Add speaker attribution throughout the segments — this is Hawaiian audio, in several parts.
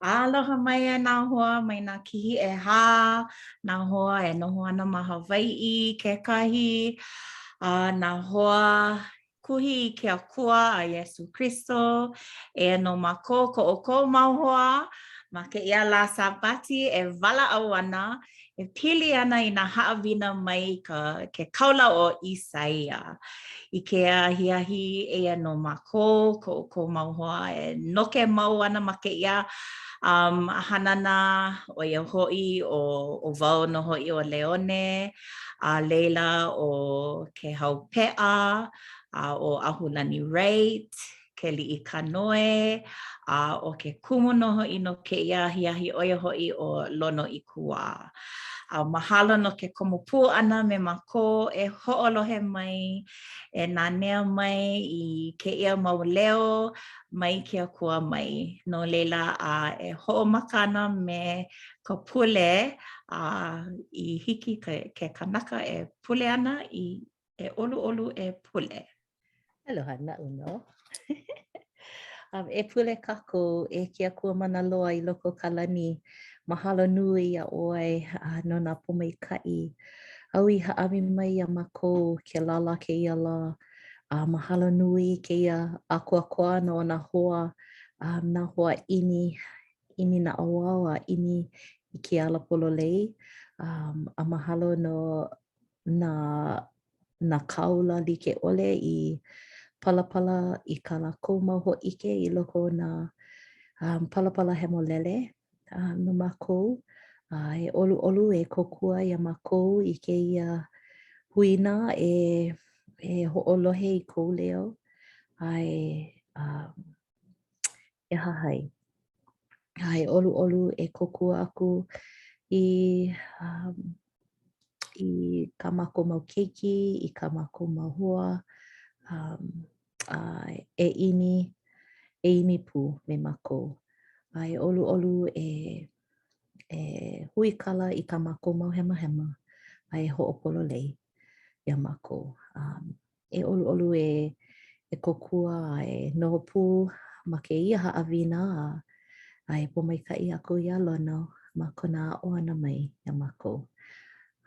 Speaker 1: Aloha mai e nā hoa mai nā kihi ʻehā, nā hoa e noho ana ma Hawaiʻi kekahi, a nā hoa kuhi i ke Akua a Iesū Kristo. Eia nō mākou ko ʻoukou mau hoa ma kēia lā Sābati e walaʻau ana e pili ana i nā haʻawina mai ka ke kaula ʻo ʻIsaia. I kēia ahiahi, eia nō mākou, ko ʻoukou mau hoa e noke mau ana ma kēia um, hanana, ʻo ia hoʻi ʻo, ʻo wau nō hoʻi ʻo Leone, a laila ʻo Kehau Peʻa, a ʻo Ahulani Wright, Keliʻikanoe, a ʻo ke kumu nō hoʻi no kēia ahiahi, ʻo ia hoʻi ʻo Lono ʻIkuwā. A mahalo no ke komo pū ʻana me mākou e hoʻolohe mai, e nanea mai i kēia mau leo mai ke Akua mai. No laila, a e hoʻomaka ana me ka pule, a i hiki ke, ke kanaka e pule ana i e ʻoluʻolu e pule.
Speaker 2: Aloha, naʻu nō. um, e pule kākou e ke Akua mana loa i loko o ka lani. Mahalo nui iā ʻoe uh, no nā pōmaikaʻi. Āu i hāʻawi mai iā mākou kēlā lā kēia lā. Uh, mahalo nui kēia ʻākoakoa ʻana o nā hoa, um, nā hoa ʻimi, ʻimi naʻauao a ʻimi i ke ala pololei. Um, a mahalo no nā nā kāula like ʻole i palapala i kā lākou mau hōʻike i loko o nā um, palapala hemolele uh, no mākou. A e ʻoluʻolu e kōkua iā mākou i kēia huina e, e hoʻolohe i kou leo a e, um, e hahai. A e ʻoluʻolu e kōkua aku i um, i kā mākou mau keiki, i kā mākou mau hoa, um, a e ʻimi, e ʻimi pū me mākou. A e ʻoluʻolu e, e huikala i kā mākou mau hemahema a e hoʻopololei iā mākou. Um, e ʻoluʻolu e e kōkua a e noho pū ma kēia haʻawina a, a e pōmaikaʻi aku iā Lono ma kona aʻo ʻana mai iā mākou.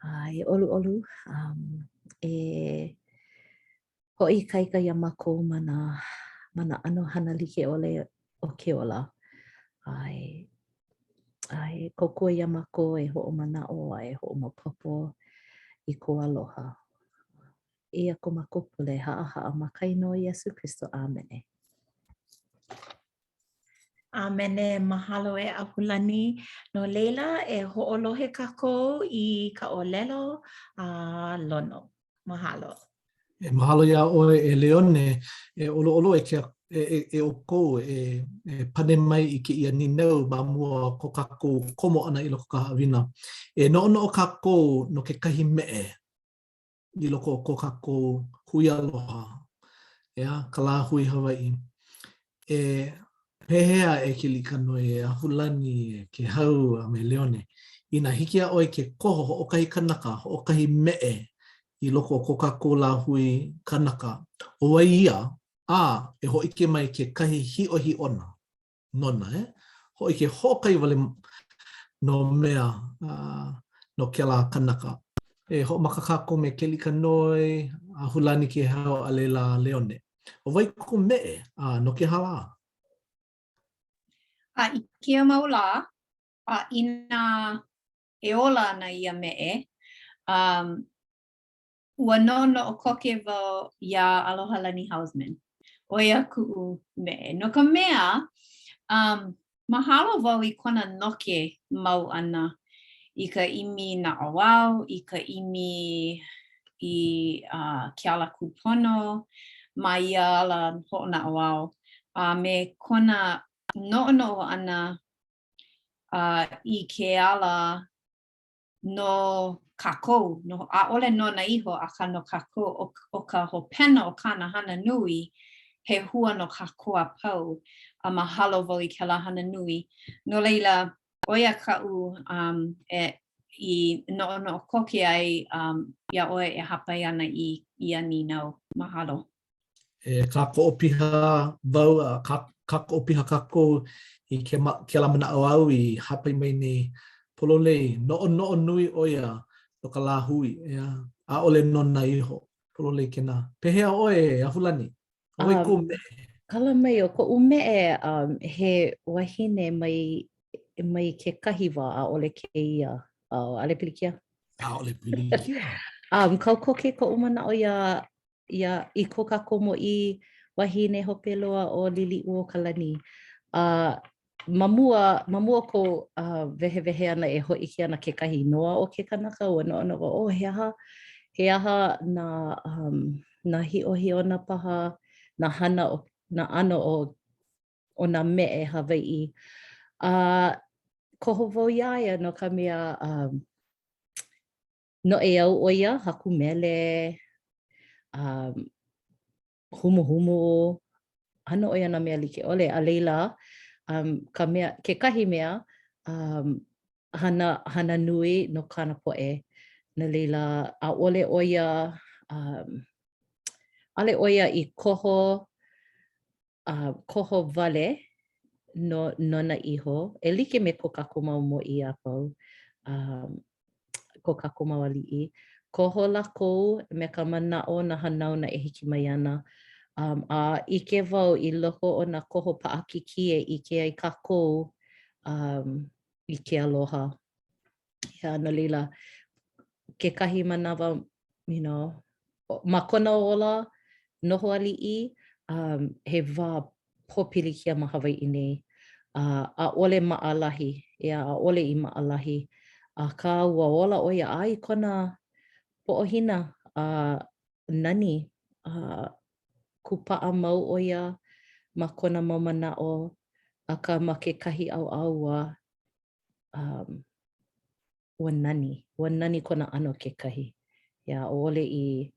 Speaker 2: A e ʻoluʻolu um, e hoʻoikaika iā mākou ma nā, ma nā ʻano hana like ʻole o ke ola. A e, a e kōkua iā mākou e hoʻomanaʻo a e hoʻomaopopo i kou aloha. Eia ko mākou pule haʻahaʻa ma ka inoa o Iesū Kristo. ʻĀmene.
Speaker 1: ʻĀmene, mahalo e Ahulani. No laila, e hoʻolohe kākou i ka ʻōlelo a Lono. Mahalo.
Speaker 3: E mahalo iā ʻoe e Leone, e ʻoluʻolu e ke e, e, e ʻoukou e, e pane mai i kēia nīnau ma mua o ko kākou komo ʻana i loko o ka haʻawina. E noʻonoʻo kākou no kekahi meʻe i loko o ko kākou hui aloha, ʻeā, ka lāhui Hawaiʻi. E pehea e Keliʻikanoe, e Ahulani, e Kehau, a me Leone, inā hiki iā ʻoe ke koho hoʻokahi kanaka, hoʻokahi meʻe i loko o ko kākou lāhui kanaka, ʻo wai ia, a e hōʻike mai kekahi hiʻohiʻona nona, e hōʻike hoʻokahi wale nō mea no kēlā kanaka. E hoʻomaka kākou me Keliʻikanoe, Ahulani Kehau, a laila Leone. ʻO wai kou meʻe, a no ke aha lā?
Speaker 4: A i kēia mau lā, a inā e ola ana ia meʻe, um, Ua noʻonoʻo koke wau iā Alohalani Housman. ʻO ia kuʻu meʻe. No ka mea, um, mahalo wau i kona noke mau ʻana i ka ʻimi naʻauao, i ka ʻimi i uh, ke ala kūpono ma ia ala hoʻonaʻauao, a me kona noʻonoʻo ʻana uh, i ke ala no kākou, no, ʻaʻole nona iho, akā no kākou, ʻo, ʻo ka hopena o kāna hana nui, he hua no kākou a pau, a mahalo wau i kēlā hana nui. No laila, ʻo ia kaʻu um, e, i noʻonoʻo koke ai um, iā ʻoe e hāpai ana i ia nīnau. Mahalo.
Speaker 3: E kākoʻo piha wau a kākoʻo piha kākou i kēlā manaʻo āu i hāpai mai nei pololei. Noʻonoʻo nui ʻo ia no ka lāhui, ʻeā, ʻaʻole nona iho. Pololei kēnā. Pehea ʻoe, Ahulani? ʻO wai kou meʻe?
Speaker 2: Kala mai, ʻo koʻu meʻe, um, he wahine mai, mai kekahi wā, ʻaʻole kēia. Oh, ʻaʻole pilikia?
Speaker 3: ʻAʻole pilikia.
Speaker 2: um, kau koke koʻu manaʻo iā, iā, i ko kākou mōʻī wahine hope loa ʻo Liliʻuokalani. Uh, ma mua, ma mua o kou uh, wehewehe ʻana e hōʻike ana kekahi inoa o ke kanaka, ua noʻonoʻo wau, oh, he aha, he aha nā, um, nā hiʻohiʻona paha, nā hana o, nā ʻano o, o nā meʻe Hawaiʻi. A uh, koho wau iā ia no ka mea, um, noʻeau ʻo ia, haku mele, um, humuhumu, hana ʻo ia nā mea like ʻole. A laila, um, ka mea, kekahi mea, um, hana, hana nui no kāna poʻe. No laila, ʻaʻole ʻo ia, um, ʻaʻole ʻo ia i koho, uh, koho wale no, nona iho, e like me ko kākou mau mōʻī a pau. Um, ko kākou mau aliʻi. Koho lākou me ka manaʻo nā hanauna e hiki mai ana. Um, a ʻike wau i loko o nā koho paʻakikī e ʻike ai kākou um, i ke aloha. Yeah, no laila, kekahi manawa, you know, ma kona ola noho aliʻi, um, he wā pōpilikia ma Hawaiʻi nei, a ʻaʻole maʻalahi, ʻeā, ʻaʻole i maʻalahi, akā ua ola ʻo ia a i kona poʻohina a nani, a kūpaʻa mau ʻo ia ma kona mau manaʻo, akā ma kekahi ʻaoʻao ua, um, ua nani, ua nani kona ʻano kekahi, ʻeā, ʻaʻole i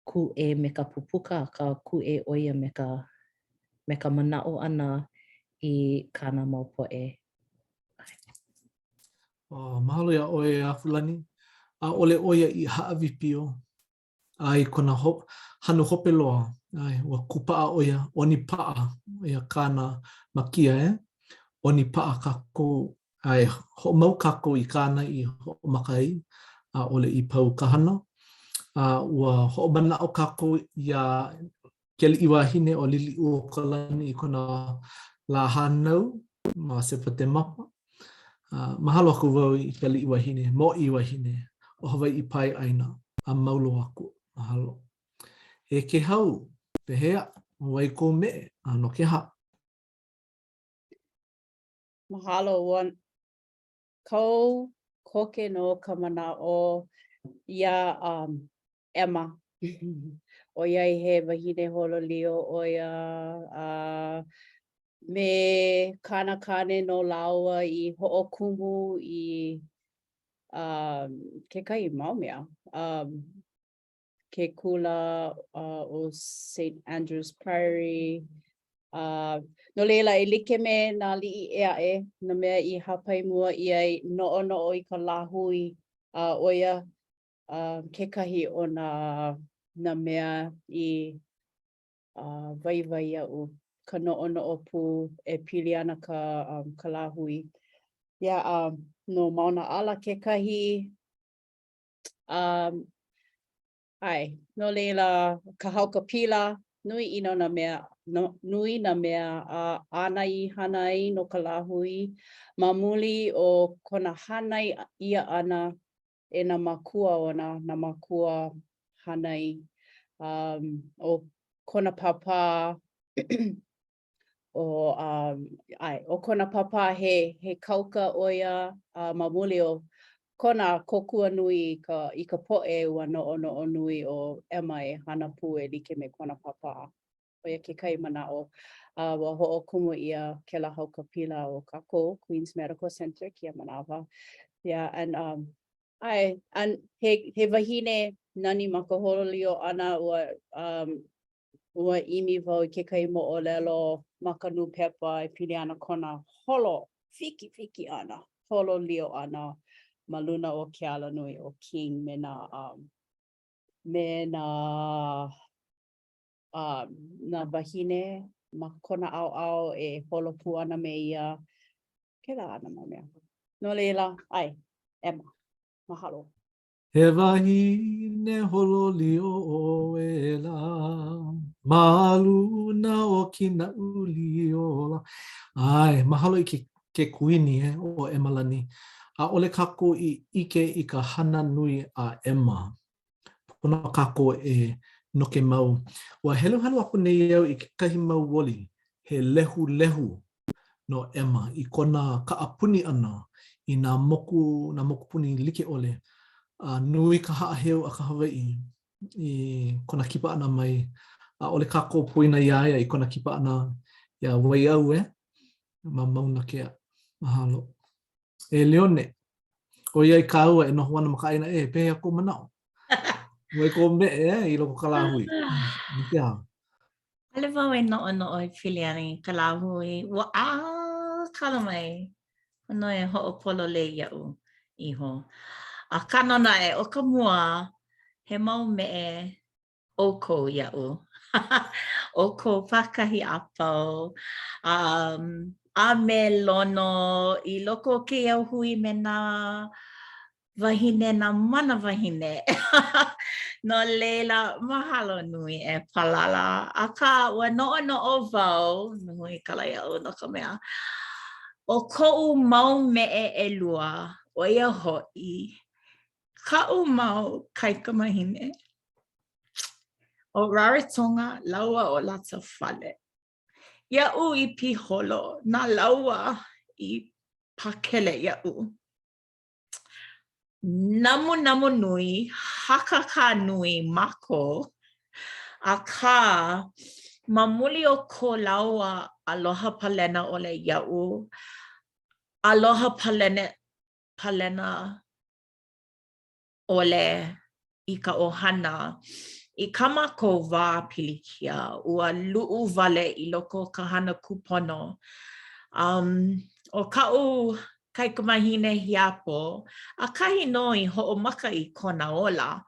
Speaker 2: kūʻē me ka pupuka, akā kūʻē ʻo ia me ka, me ka manaʻo ʻana i kāna mau poʻe.
Speaker 3: Oh, mahalo iā ʻoe, Ahulani. ʻAʻole ʻo ia i hāʻawi pio a i kona ho hanu hope loa, ʻae, ua kūpaʻa ʻo ia, ʻonipaʻa ʻo ia kāna makia, eh? ʻOnipaʻa kākou A e hoʻomau kākou i kāna i hoʻomaka ai, ʻaʻole i pau ka hana. A ua hoʻomanaʻo kākou iā ke aliʻi wahine ʻo Liliʻuokalani i kona lā hānau ma Sepetemapa. A mahalo aku wau i ke aliʻi wahine, mōʻī wahine o Hawaiʻi pae ʻāina a mau loa aku. Mahalo. E Kēhau, pehea, ʻo wai kou meʻe, a no ke aha?
Speaker 4: Mahalo, ua kau koke nō ka manaʻo iā um, Emma. ʻOiai he wahine holo lio ʻo ia a me kāna kāne nō lāua i hoʻokumu i um, kekahi mau mea. Um, ke kula ʻo Saint Andrew's Priory. Uh, no laila, e like me nā aliʻi ʻē aʻe, nā mea i hāpai mua ʻia ai noʻonoʻo i ka lāhui, a uh, ʻo ia uh, kekahi o nā, nā mea i uh, waiwai iaʻu, ka noʻonoʻo pū e pili ana ka, um, ka lāhui. Yeah, um, no Mauna ʻAla kekahi, Um, ʻae, no laila, ka haukapila, nui ʻino nā mea, no, nui nā mea a āna i hana ai no ka lāhui ma muli o kona hānai ʻia ʻana e nā mākua ona, nā mākua hānai. Um, ʻo kona pāpā ʻo um, ʻae, ʻo kona pāpā he, he kauka ʻo ia a ma muli o kona kōkua nui i ka, i ka poʻe ua noʻonoʻo nui ʻo Emma e hana pū e like me kona pāpā. ʻO ia kekahi manaʻo. A ua hoʻokumu ʻia kēlā haukapila o kākou, Queen's Medical Center, kēia manawa. Yeah, and um, ʻae, and he, he wahine nani ma ka holo lio ʻana, ua um, Ua ʻimi wau i kekahi moʻolelo ma ka nūpepa e pili ana kona holo wikiwiki ʻana, holo lio ʻana ma luna o ke alanui ʻo King me nā um, me nā.
Speaker 5: uh, nā wāhine ma kona ʻaoʻao e holo pū ana me ia, kēlā ʻano mau mea. No laila, ʻae, Emma, mahalo.
Speaker 3: He wahine holo lio ʻoe lā Ma luna o Kīnaʻu lio lā ʻAe, mahalo i ke, ke kuini eh, ʻo ʻEmalani. ʻAʻole kākou i ʻike i ka hana nui a Emma. Pono kākou e noke mau. Ua heluhelu aku nei au i kekahi mau oli he lehulehu no Emma i kona kaʻapuni ʻana i nā moku, nā mokupuni like ʻole. A nui ka haʻaheo a ka Hawaiʻi i kona kipa ʻana mai. ʻAʻole kākou poina iā ia i kona kipa ʻana iā Waiau eh, ma Mauna Kea. Mahalo. E Leone, ʻoiai kāua e noho ana ma ka ʻāina ʻē, pehea kou manaʻo? Wai kou meʻe eh, i loko o ka lāhui. No ke aha?
Speaker 1: ʻAʻole wau e noʻonoʻo e pili ana i ka lāhui. Ua ʻā kala mai. Pono e hoʻopololei iaʻu iho. Akā nō naʻe, ʻo ka mua, he mau meʻe ʻoukou iaʻu. ʻOukou pākahi a pau. Um, a me Lono i loko o kēia hui me nā wahine, nā mana wahine. No laila, mahalo nui e Palala. Akā, ua noʻonoʻo wau, nui kala iaʻu no ka mea, ʻo koʻu mau meʻe ʻelua, ʻo ia hoʻi kaʻu mau kaikamahine, ʻo Rarotonga lāua ʻo Latafale. Iaʻu i piholo, na lāua i pakele iaʻu. Namunamu nui, hakakā nui mākou, akā, ma muli o ko lāua aloha palena ʻole iaʻu, aloha palena, palena ʻole i ka ʻohana. I kā mākou wā pilikia, ua luʻu wale i loko o ka hana kūpono. Um, ʻo kaʻu kaikamahine hiapo, ʻakahi nō i hoʻomaka i kona ola.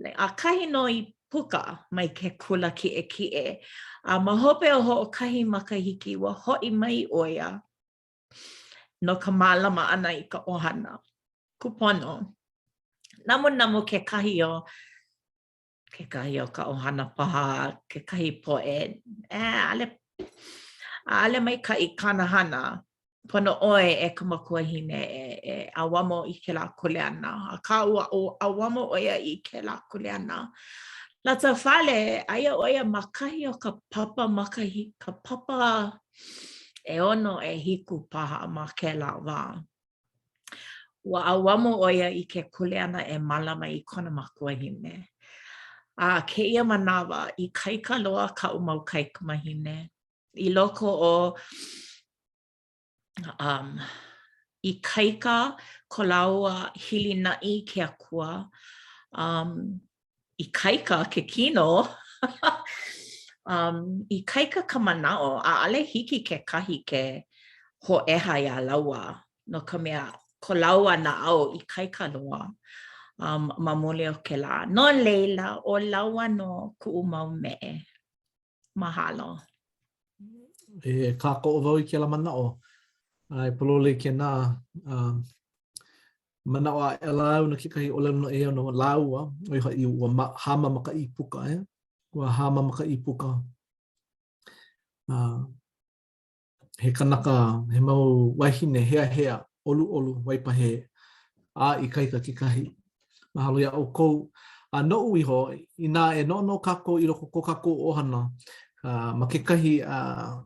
Speaker 1: ʻAkahi nō i puka mai ke kula kiʻekiʻe. A ma hope o hoʻokahi makahiki, ua hoʻi mai ʻo ia no ka mālama ʻana i ka ʻohana. Kūpono. Namunamu kekahi o kekahi o ka ʻohana paha, kekahi poʻe, eh, ʻaʻole, ʻaʻole maikaʻi kāna hana. Pono ʻoe e ka makuahine e, e ʻauamo i kēlā kuleana. Akā ua ʻauamo ʻo ia i kēlā kuleana. Latafale, aia ʻo ia ma kahi o ka papa makahi, ka papa ʻeono, ʻehiku paha ma kēlā wā. Ua ʻauamo ʻo ia i ke kuleana e mālama i kona makuahine. A kēia manawa, ikaika loa kaʻu mau kaikamahine. I loko o um, ikaika ko lāua hilinaʻi i ke Akua, um, ikaika ke kino, um, ikaika ka manaʻo, ʻaʻole hiki kekahi ke hōʻeha iā lāua, no ka mea, ko lāua naʻau ikaika loa um, ma muli o kēlā. No laila, ʻo lāua nō kuʻu mau meʻe. Mahalo.
Speaker 3: E kākoʻo wau i kēlā manaʻo. A e pololei kēnā. Um, manaʻo aʻela au no kekahi ʻōlelo noʻeau no lāua, ʻo ia hoʻi ua ma, hāmama ka ʻīpuka, eh? Ua hāmama ka ʻīpuka. Uh, he kanaka, he mau wāhine heahea, ʻoluʻolu, waipahē, a ikaika kekahi. Mahalo iā ʻoukou. A noʻu iho, inā e noʻonoʻo kākou i loko o ko kākou ʻohana, uh, ma kekahi uh,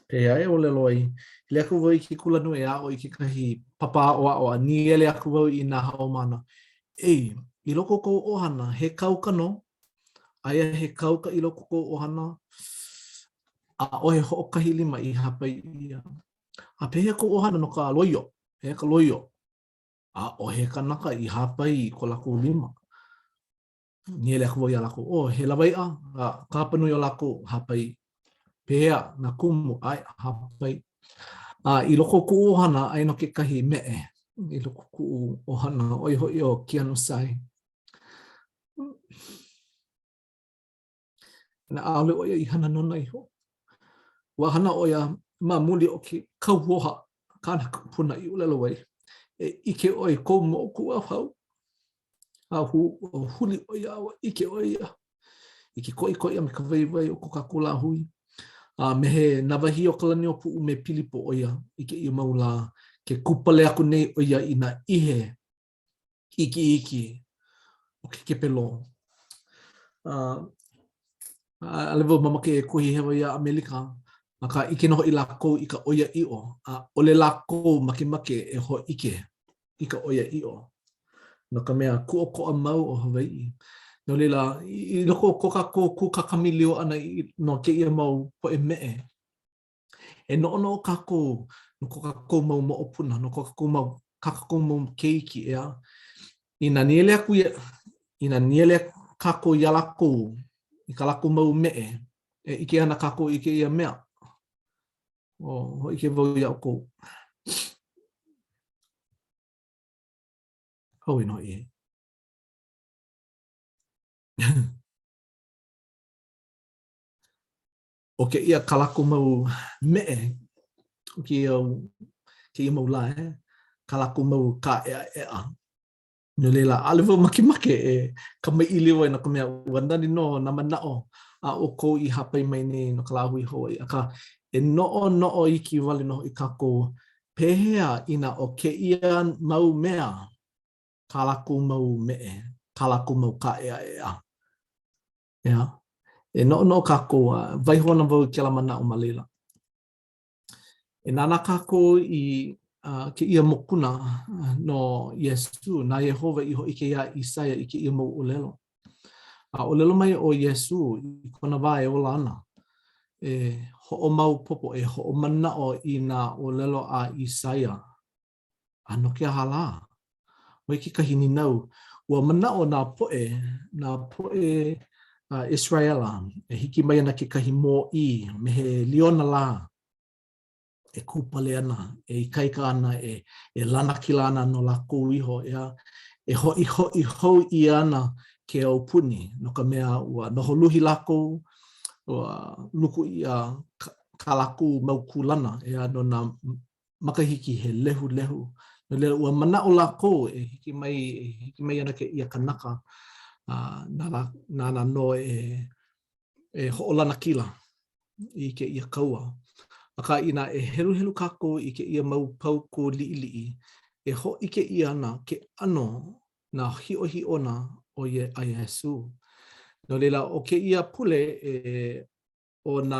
Speaker 3: pehea e ʻōlelo ai, hele aku wau i ke kulanui e aʻo i kekahi papa aʻoaʻo a nīele aku wau i nā haumāna. Ei, i loko o kou ʻohana, he kauka nō? Aia he kauka i loko o kou ʻohana? ʻAʻohe hoʻokahi lima i hāpai ʻia. A pehea kou ʻohana no ka loio? Pehea ka loio? ʻAʻohe kanaka i hāpai i ko lākou lima. Nīele aku wau iā lākou, oh, he lawaiʻa, a ka hapanui o lākou, hāpai. Pehea, nā kumu, ʻae, hāpai. A i loko o kuʻu ʻohana, aia nō kekahi meʻe i loko o kuʻu ʻohana, ʻo ia hoʻi ʻo Keanu Sai. Na ʻaʻole ʻo ia i hana nona iho. Ua hana ʻo ia ma muli o ke kauoha a kāna kupuna i ʻōlelo ai, e ʻike ʻoe i kou moʻokūʻauhau. A hu, huli ʻo ia, ua ʻike ʻo ia i ke koʻikoʻi a me ka waiwai o ko kākou lāhui. A me he Nāwahīokalaniʻōpuʻu me Pilipo ʻo ia i kēia mau lā, ke kūpale aku nei ʻo ia i nā ihe ikiiki o ke kepelō. Uh, ʻaʻole wau mamake e kuhi hewa iā ʻAmelika, akā ʻike nō hoʻi lākou i ka ʻoiaʻiʻo, ʻaʻole lākou makemake e hōʻike i ka ʻoiaʻiʻo, no ka mea, kūʻokoʻa mau ʻo Hawaiʻi. No laila, i loko o ko kākou kūkā kamaʻilio ʻana no kēia mau poʻe meʻe, E noʻonoʻo kākou no ko kākou mau moʻopuna, no ko kākou mau, kā kākou mau keiki, ʻeā? Inā nīele aku ia, inā nīele kākou iā lākou, i kā lākou mau meʻe, e ʻike ana kākou i kēia mea. O, hōʻike wau iā ʻoukou. Auē nō hoʻi. ʻO kēia kā lākou mau meʻe, o kēia, kēia mau lā, eh, kā lākou mau kāʻeʻaʻeʻa. No laila, ʻaʻole wau makemake e kamaʻilio ai no ka mea, ua nani nō nā manaʻo a ʻoukou i hāpai mai nei no ka lāhui Hawaiʻi. Akā, e noʻonoʻo iki wale nō hoʻi kākou, pehea inā ʻo kēia mau mea kā lākou mau meʻe, kā lākou mau kāʻeʻaʻeʻa. ʻEā? E noʻonoʻo kākou, a waiho ana wau i kēlā manaʻo ma laila. E nānā kākou i uh, kēia mokuna no Iesū, na Iēhova i hōʻike iā ʻIsaia i kēia mau ʻōlelo. A ʻōlelo mai ʻo Iesū i kona wā e ola ana, e hoʻomaopopo, e hoʻomanaʻo i nā ʻōlelo a ʻIsaia A no ke aha lā? ʻO ia kekahi nīnau, ua manaʻo nā poʻe, nā poʻe uh, Israela, e hiki mai ana kekahi mōʻī me he liona lā, e kūpale ana, e ikaika ana, e, e lanakila ana no lākou iho, ʻeā, e hoʻihoʻi hou ʻia ana ke aupuni, no ka mea, ua noho luhi lākou, ua luku ʻia kā lākou mau kūlana, ʻeā, no nā makahiki he lehulehu. No laila, ua manaʻo lākou e hiki mai, e hiki mai ana kēia kanaka, a nā, nāna nō e, e hoʻolanakila i kēia kaua. Akā, inā e heluhelu kākou i kēia mau paukū liʻiliʻi, e hōʻike ʻia ana ke ʻano nā hiʻohiʻona o ia, a Iesū. No laila, ʻo kēia pule e ʻO nā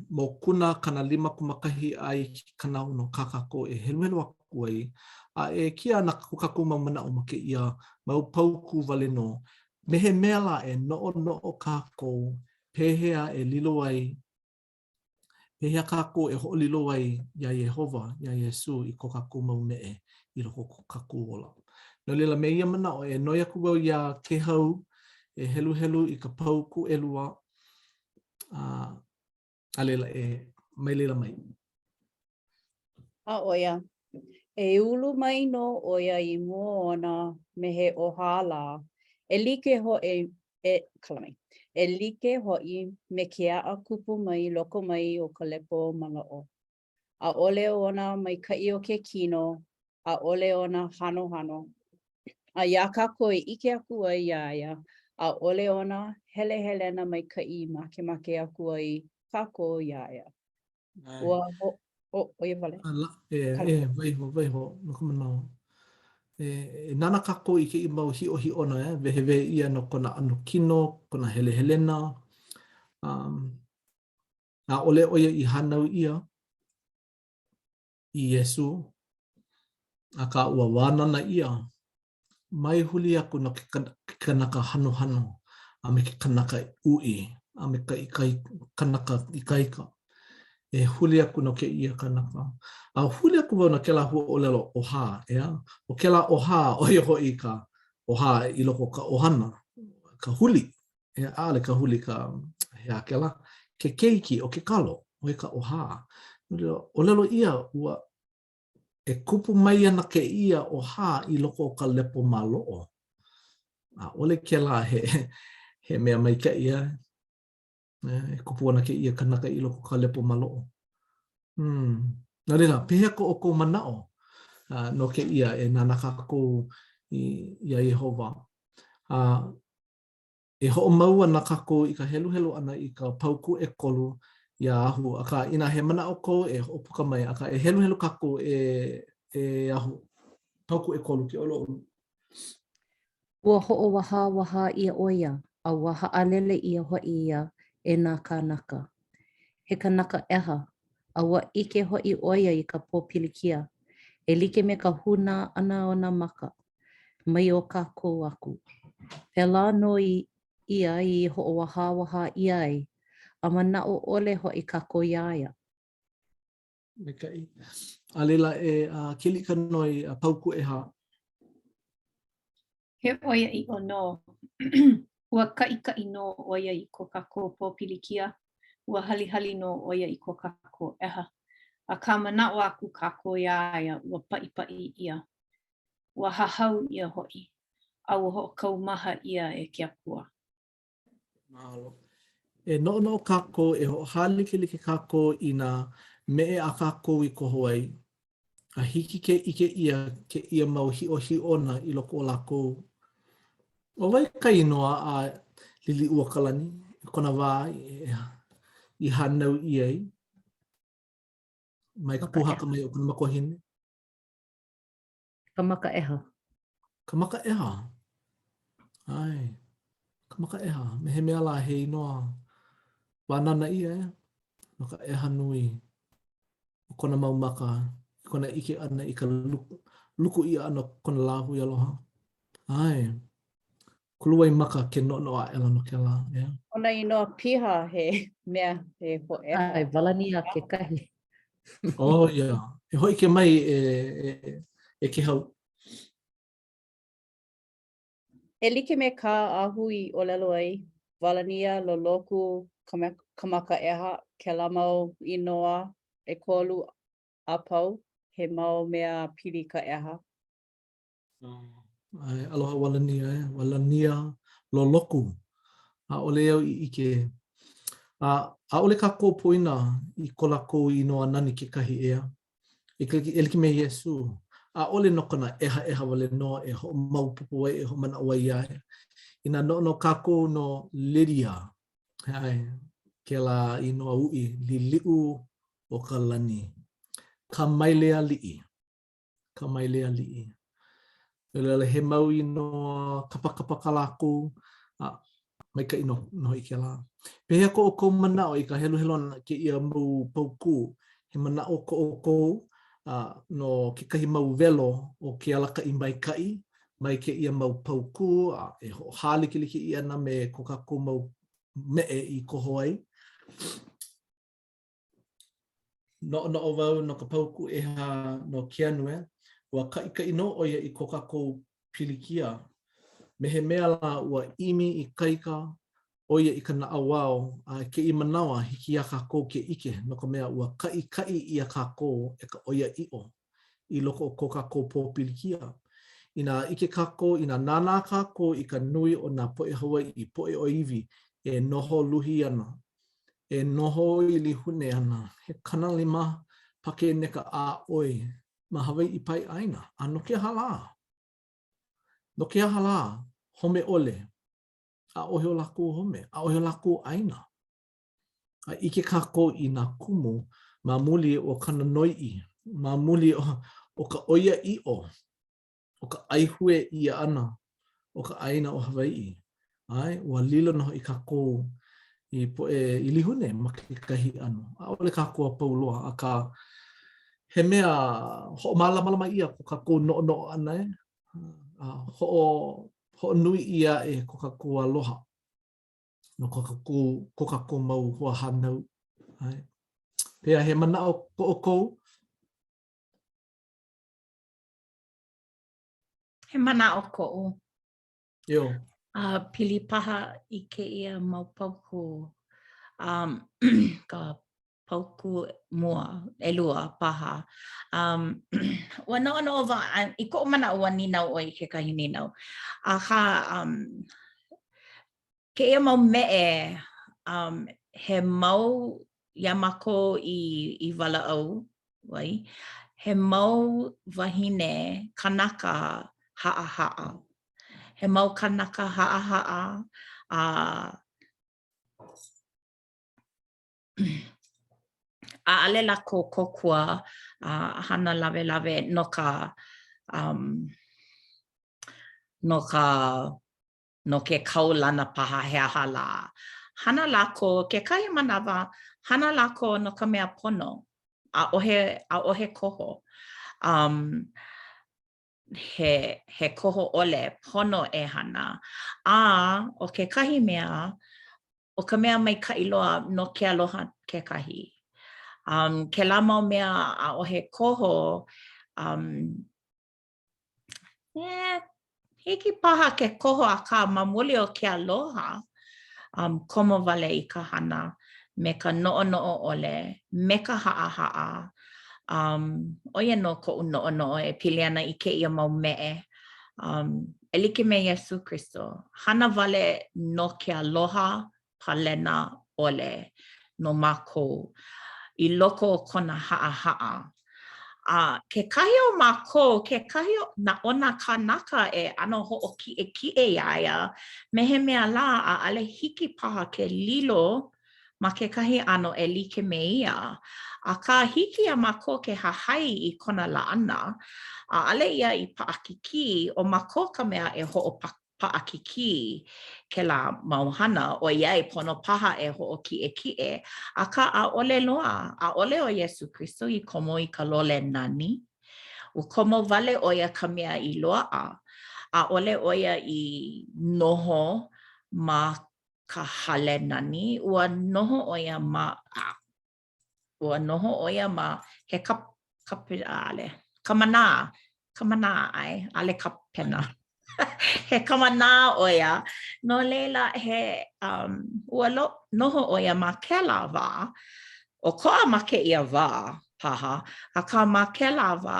Speaker 3: mokuna 51 a i ke 60 kā kākou e heluhelu aku ai, a e kia ana ko kākou mau manaʻo ma kēia mau paukū wale nō, me he mea lā e noʻonoʻo kākou pehea e lilo ai, pehea kākou e hoʻolilo ai iā Iēhova, iā Iesū i ko kākou mau meʻe i loko o ko kākou ola. No laila, me ia manaʻo, e noi aku wau iā Kēhau e heluhelu i ka paukū ʻelua A, a laila e, mai laila mai.
Speaker 5: A ʻo ia, e ulu mai nō ʻo ia i mua ona me he ʻōhā lā, e like hoʻi, e, kala mai, e like hoʻi me ke aʻa kupu mai loko mai o ka lepo maloʻo. ʻAʻole ona maikaʻi o ke kino, ʻaʻole ona hanohano. A iā kākou e ʻike aku ai iā ia, ʻaʻole ona helehelena maikaʻi i makemake aku ai kākou iā ia. Ua ho, o, ʻo ia wale.
Speaker 3: E, e, waiho, waiho, no ka manawa. E, e nānā kākou i kēia mau hiʻohiʻona, e, wehewehe ʻia no kona ʻano kino, kona helehelena, um, ʻaʻole ʻo ia i hānau ʻia i Iesū, akā ua wānana ʻia, mai huli aku no ke kanaka hanohano a me ke kanaka uʻi a me ka kanaka ikaika. E huli aku no kēia kanaka. A huli aku wau no kēlā huaʻōlelo ʻohā, ʻeā? ʻO kēlā ʻohā, ʻo ia hoʻi ka ʻohā i loko o ka ʻohana, ka huli. ʻEā, ʻaʻole ka huli ka, he aha kēlā? Ke keiki o ke kalo, ʻo ia ka ʻohā. ʻŌlelo ʻia, ua e kupu mai ana kēia ʻohā i loko o ka lepo maloʻo. ʻAʻole kēlā he, he mea maikaʻi, ʻeā? E kupu ana kēia kanaka i loko o ka lepo maloʻo. Hmm. No laila, pehea ko ʻoukou manaʻo uh, no kēia e nānā kākou i, iā Iēhova? Uh, e hoʻomau ana kākou i ka heluhelu ʻana i ka paukū ʻekolu iā Ahu, akā, inā he manaʻo kou e hoʻopuka mai, akā, e heluhelu kākou e, e Ahu, paukū ʻekolu ke ʻoluʻolu.
Speaker 2: Ua hoʻowahāwahā ʻia ʻo ia, a ua haʻalele ʻia hoʻi ia e nā kānaka. He kanaka ʻeha, a ua ʻike hoʻi ʻo ia i ka pōpilikia, e like me ka hūnā ʻana o nā maka, mai o kākou aku. Pēlā nō ia i hoʻowahāwahā ʻia ai, a manaʻo ʻole hoʻi kākou iā ia.
Speaker 3: Maikaʻi. A laila e uh, Keliʻikanoe uh, paukū ʻehā.
Speaker 4: He ʻoiaʻiʻo nō. Ua kaʻikaʻi nō ʻo ia i ko kākou pōpilikia. Ua halihali nō ʻo ia i ko kākou ʻeha. Akā manaʻo aku kākou iā ia, ua paʻipaʻi ʻia. Ua hahau ʻia hoʻi, a ua hoʻokaumaha ʻia e ke Akua.
Speaker 3: Mahalo. E noʻonoʻo kākou, e hoʻohālikelike kākou i nā meʻe a kākou i koho ai, a hiki ke ʻike ʻia kēia mau hiʻohiʻona i loko o lākou. ʻO wai ka inoa a Liliʻuokalani i kona wā i hānau ʻia ai mai ka pōhaka mai o kona makuahine?
Speaker 2: Ka makaʻeha.
Speaker 3: Ka makaʻeha. ʻAe. Ka makaʻeha. Me he mea lā he inoa wānana ia, eh? No ka ʻeha nui o kona mau maka, i kona ʻike ʻana i ka luku, luku ʻia ʻana o kona lāhui aloha. ʻAe. Kuluwaimaka ke noʻonoʻo aʻela no kēlā,
Speaker 5: ʻeā? Kona inoa piha he mea he hōʻeha.
Speaker 2: ʻAe, Walania kekahi.
Speaker 3: Oh, yeah. E hōʻike mai e, e, e Kēhau.
Speaker 5: E like me kā Ahu i ʻōlelo ai, Walania, Loloku, Kamakaʻeha, kēlā mau inoa ʻekolu a pau, he mau mea pili ka ʻeha.
Speaker 3: ʻAe, aloha Walania, e. Walania Loloku. ʻAʻole au i ʻike. A ʻaʻole kākou poina i ko lākou inoa nani kekahi, ʻeā? E e like me Iesū, ʻaʻole no kona ʻehaʻeha wale nō e hoʻomaopopo ai, e hoʻomanaʻo ai iā ia. Inā noʻonoʻo kākou no Lydia, ʻae, kēlā inoa uʻi, Liliʻu o ka lani, Kamailealiʻi. Kamailealiʻi. No laila, he mau inoa kapakapa kā lākou, a maikaʻi nō hoʻi kēlā. Pehea ko ʻoukou manaʻo i ka heluhelu ʻana i kēia mau paukū? He manaʻo ko ʻoukou no kekahi mau welo o ke alakaʻi maikaʻi mai kēia mau paukū a e hoʻohālikelike ʻia ana me ko kākou mau meʻe i koho ai? Noʻonoʻo wau no ka paukū ʻehā no Keanu, eh? Ua kaʻikaʻi nō ʻo ia i ko kākou pilikia. Me he mea lā ua ʻimi ikaika ʻo ia i ka naʻauao, a i kēia manawa hiki iā kākou ke ʻike, no ka mea, ua kaʻikaʻi ʻia kākou e ka ʻoiaʻiʻo i loko o ko kākou pōpilikia. Inā ʻike kākou, inā nānā kākou i ka nui o nā poʻe Hawaiʻi, poʻe ʻōiwi e noho luhi ana, e noho ʻilihune ana he 50 pakeneka a ʻoi ma Hawaiʻi pae ʻāina. A no ke aha lā? No ke aha lā? Home ʻole. ʻAʻohe o lākou home, ʻaʻohe o lākou ʻāina. A ʻike kākou i nā kumu ma muli o kāna noiʻi, ma muli o, o ka ʻoiaʻiʻo o ka ʻaihue ʻia ʻana o ka ʻāina o Hawaiʻi, ʻae, ua lilo nō hoʻi kākou i poʻe ʻilihune ma kekahi ʻano. ʻAʻole kākou a pau loa, akā, he mea hoʻomālamalama ʻia ko kākou noʻonoʻo ʻana, e, a hoʻo, hoʻonui ʻia aʻe ko kākou aloha no ko kākou, ko kākou mau hoahānau. ʻAe. Pehea, he manaʻo ko ʻoukou?
Speaker 1: He manaʻo koʻu.
Speaker 3: Io.
Speaker 1: A pili paha i kēia mau paukū. Um, ka paukū mua, ʻelua paha. Um, ua noʻonoʻo wau, i koʻu manaʻo ua nīnau ʻoe i kekahi nīnau. Akā, um, kēia mau meʻe, um, he mau iā mākou i i walaʻau ai, he mau wāhine kanaka haʻahaʻa. He mau kanaka haʻahaʻa a ʻaʻole lākou kōkua a hana lawelawe no ka um, no ka no ke kaulana paha he aha lā. Hana lākou, kekahi manawa, hana lākou no ka mea pono. ʻAʻohe, ʻaʻohe koho. Um, he, he koho ʻole, pono e hana. A ʻo kekahi mea, ʻo ka mea maikaʻi loa no ke aloha kekahi. Um, kēlā mau mea ʻaʻohe koho, um, Eh, hiki paha ke koho akā ma muli o ke aloha, um, komo wale i ka hana me ka noʻonoʻo ʻole, me ka haʻahaʻa. Um, ʻo ia nō koʻu noʻonoʻo e pili ana i kēia mau meʻe. Um, e like me Iesū Kristo, hana wale no ke aloha palena ʻole no mākou i loko o kona haʻahaʻa. A kekahi o mākou, kekahi o nā, o nā kānaka e ʻano hoʻokiʻekiʻe iā ia, me he mea lā ʻaʻole hiki paha ke lilo ma kekahi ʻano e like me ia. Akā, hiki iā mākou ke hahai i kona laʻana. ʻAʻole ia i paʻakikī, ʻo mākou ka mea e hoʻopa paʻakikī kēlā mau hana, ʻoiai pono paha e hoʻokiʻekiʻe, akā ʻaʻole loa, ʻaʻole ʻo Iesū Kristo i komo i ka lole nani. Ua komo wale ʻo ia ka mea i loaʻa. ʻAʻole ʻo ia i noho ma ka hale nani, ua noho ʻo ia ma, Ua noho ʻo ia ma he kap, kap, ʻaʻole, kamanā, kamanā, ʻae, ʻaʻole kapena. he kamanā ʻo ia. No laila, he, um, ua lo, noho ʻo ia ma kēlā wā, ʻokoʻa ma kēia wā paha, akā ma kēlā wā,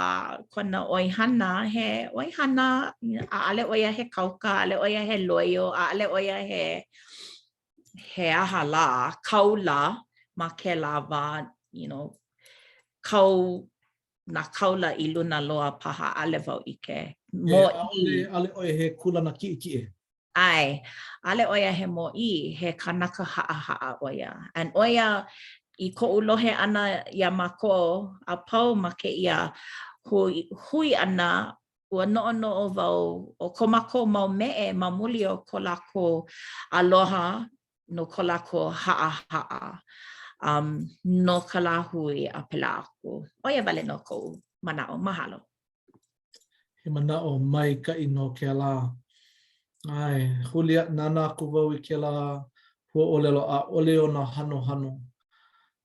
Speaker 1: kona ʻoihana, he ʻoihana, ʻaʻole ʻo ia he kauka, ʻaʻole ʻo ia he loio, ʻaʻole ʻo ia he he aha lā, kāula ma kēlā wā, you know, kau nā kāula i luna loa paha, ʻaʻole wau ʻike.
Speaker 3: Mōʻī. ʻAʻole, ʻaʻole ʻo ia he kūlana kiʻekiʻe.
Speaker 1: ʻAe, ʻaʻole ʻo ia he mōʻī, he kanaka haʻahaʻa ʻo ia. And ʻo ia, i koʻu lohe ʻana iā mākou a pau ma kēia hui, hui ʻana, ua noʻonoʻo wau ʻo ko mākou mau meʻe ma muli o ko lākou aloha no ko lākou haʻahaʻa um, no ka lāhui a pēlā aku. ʻO ia wale nō koʻu manaʻo. Mahalo.
Speaker 3: He manaʻo maikaʻi nō kēlā. ʻAe, huli a, nānā aku wau i kēlā huaʻōlelo ʻaʻole ona hanohano.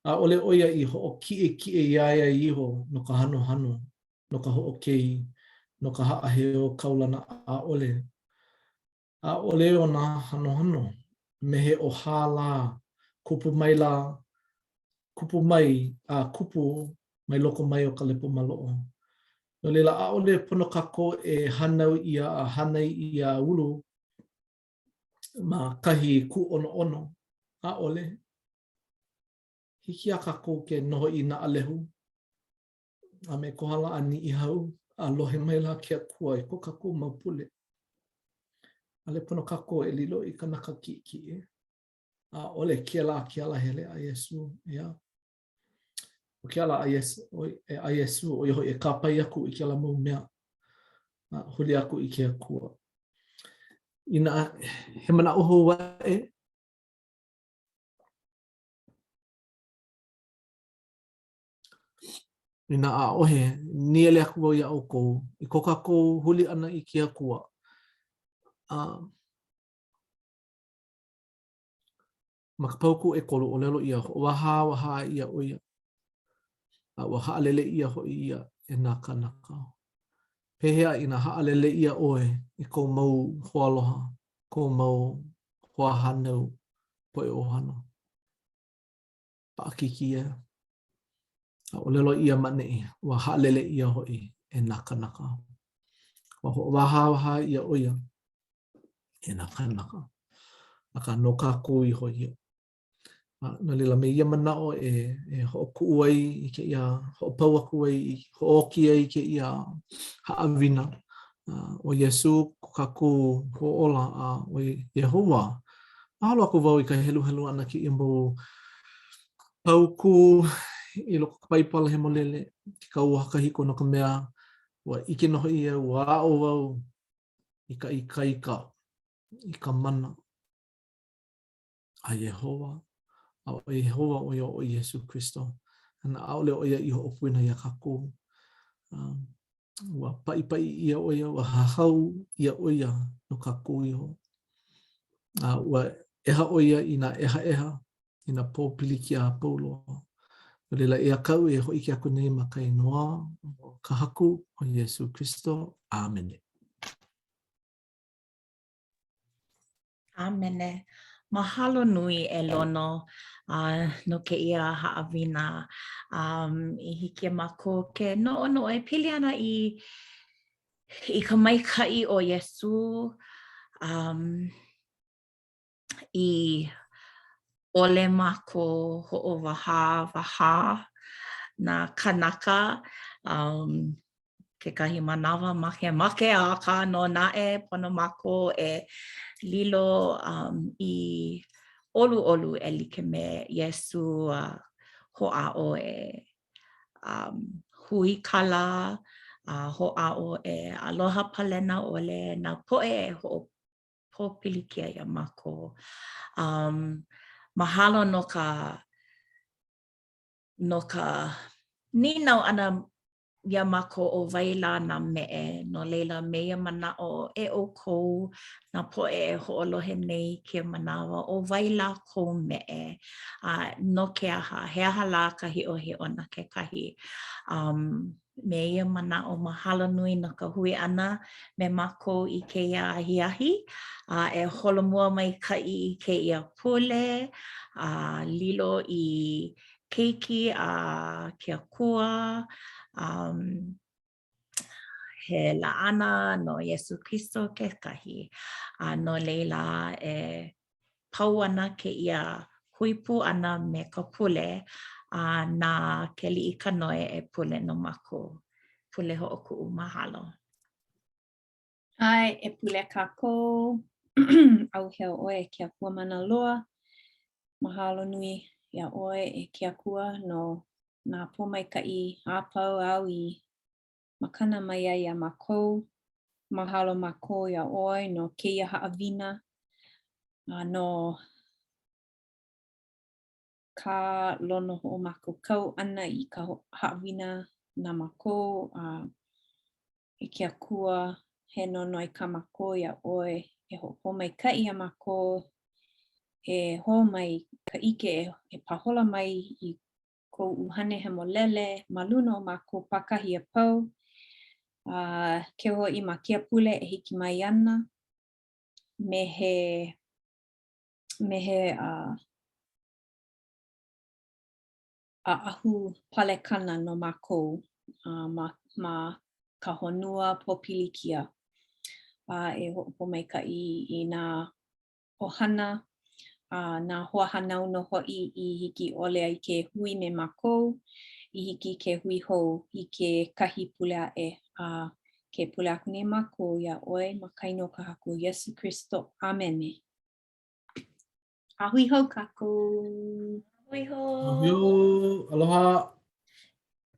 Speaker 3: ʻAʻole ʻo ia i hoʻokiʻekiʻe iā ia iho no ka hanohano. no ka hoʻokei, no ka haʻaheo kaulana ʻaʻole. ʻAʻole ona hanohano, me he ʻohā lā, kupu mai lā, kupu mai a kupu mai loko mai o ka lepo maloʻo. No laila, ʻaʻole pono kākou e hānau ʻia a hānai ʻia a ulu ma kahi kūʻonoʻono. ʻAʻole. Hiki iā kākou ke noho i Naʻalehu, a me Kohala a Niʻihau, a lohe maila ke Akua i ko kākou mau pule. ʻAʻole pono kākou e lilo i kanaka kiʻekiʻe. ʻAʻole kēlā ke alahele a Iesū, ʻeā. ʻO ke ala a Iesū, a Iesū, ʻo ia hoʻi e kāpae aku i kēlā mau mea, a huli aku i ke Akua. Inā he manaʻo hou aʻe, Inā ʻaʻohe, nīele aku wau iā ʻoukou i ko kākou huli ʻana i ke Akua. A ma ka paukū ʻekolu, ʻōlelo ʻia, hoʻowahāwahā ʻia ʻo ia, a ua haʻalele ʻia hoʻi ia e nā kānaka. Pehea inā haʻalele ʻia ʻoe e kou mau hoaaloha, kou mau hoahānau, poʻe ʻohana? Paʻakikī ʻeā. A ʻōlelo ʻia ma ʻaneʻi, ua haʻalele ʻia hoʻi e nā kānaka. Ua hoʻowahāwahā ʻia ʻo ia e nā kānaka. Akā, no kākou iho ia. A no laila, me ia manaʻo e, e hoʻokuʻu ai i kēia, hoʻopau aku ai, hoʻōki ai i kēia haʻawina. ʻO Iesū ko kākou hoʻōla a ʻo Iēhova. Mahalo aku wau i ka heluhelu ʻana kēia mau paukū i loko o ka Paipala Hemolele, ke Kauoha Kahiko no ka mea, ua ʻike nō hoʻi au, ua aʻo wau i ka ikaika, i ka mana. a Iēhova, a ʻo Iēhova ʻo ia ʻo Iesū Kristo. Ana ʻaʻole ʻo ia i hoʻopoina iā kākou. Um, ua paʻipaʻi ʻia ʻo ia, ua hahau ʻia ʻo ia no kākou iho. A ua ʻeha ʻo ia i nā ʻehaʻeha, i nā pōpilikia a pau loa. No laila, eia kaʻu e hōʻike aku nei ma ka inoa o ka Haku ʻo Iesū Kristo. ʻĀmene.
Speaker 1: ʻĀmene. Mahalo nui e Lono uh, no kēia haʻawina um, i hiki iā mākou ke noʻonoʻo e pili ana i, i ka maikaʻi o Iesū um, i ʻole mākou hoʻowahāwahā nā kānaka um, kekahi manawa makemake, akā nō naʻe, pono mākou e lilo um, i ʻoluʻolu e like me Iesū a hoʻāʻo e um, huikala a hoʻāʻo e aloha palena ʻole nā poʻe e hoʻopōpilikia iā mākou. Um, mahalo no ka no ka nīnau ʻana iā mākou ʻo wai lā nā meʻe, no laila me ia manaʻo e ʻoukou nā poʻe e hoʻolohe nei i kēia manawa, ʻo wai lā kou meʻe? A no ke aha? He aha lā ka hiʻohiʻona kekahi? Um, me ia manaʻo, mahalo nui no ka hui ʻana me mākou i kēia ahiahi, a e holomua maikaʻi i kēia pule, a lilo i keiki a ke Akua, um, he laʻana no Iesū Kristo kekahi. A no laila e pau ana kēia hui pū ʻana me ka pule a na Keliʻikanoe e pule no mākou. Pule hoʻokuʻu mahalo.
Speaker 4: ʻAe, e pule kākou. ʻAuhea ʻoe e ke Akua mana loa. Mahalo nui iā ʻoe e ke Akua no nā pōmaikaʻi a pau āu i makana mai ai iā mākou. Mahalo mākou iā ʻoe no kēia haʻawina a no kā Lono hoʻomākaukau ʻana i ka haʻawina na mākou a E ke Akua, he nonoi kā mākou iā ʻoe e hoʻopōmaikaʻi iā mākou, e hō mai ka ʻike e pāhola mai i kou ʻUhane Hemolele ma luna o mākou pākahi a pau, a keu hoʻi ma kēia pule e hiki mai ana me he me he uh, ʻaʻahu palekana no mākou uh, ma, ma ka honua pōpilikia. A e hoʻopōmaikaʻi i nā ʻohana a nā hoahānau nō hoʻi i hiki ʻole ai ke hui me mākou, i hiki ke hui hou i kekahi pule aʻe. A ke pule aku nei mākou iā ʻoe ma ka inoa o ka Haku Iesū Kristo. ʻĀmene. A hui hou kākou.
Speaker 1: Hui hou.
Speaker 3: Aloha.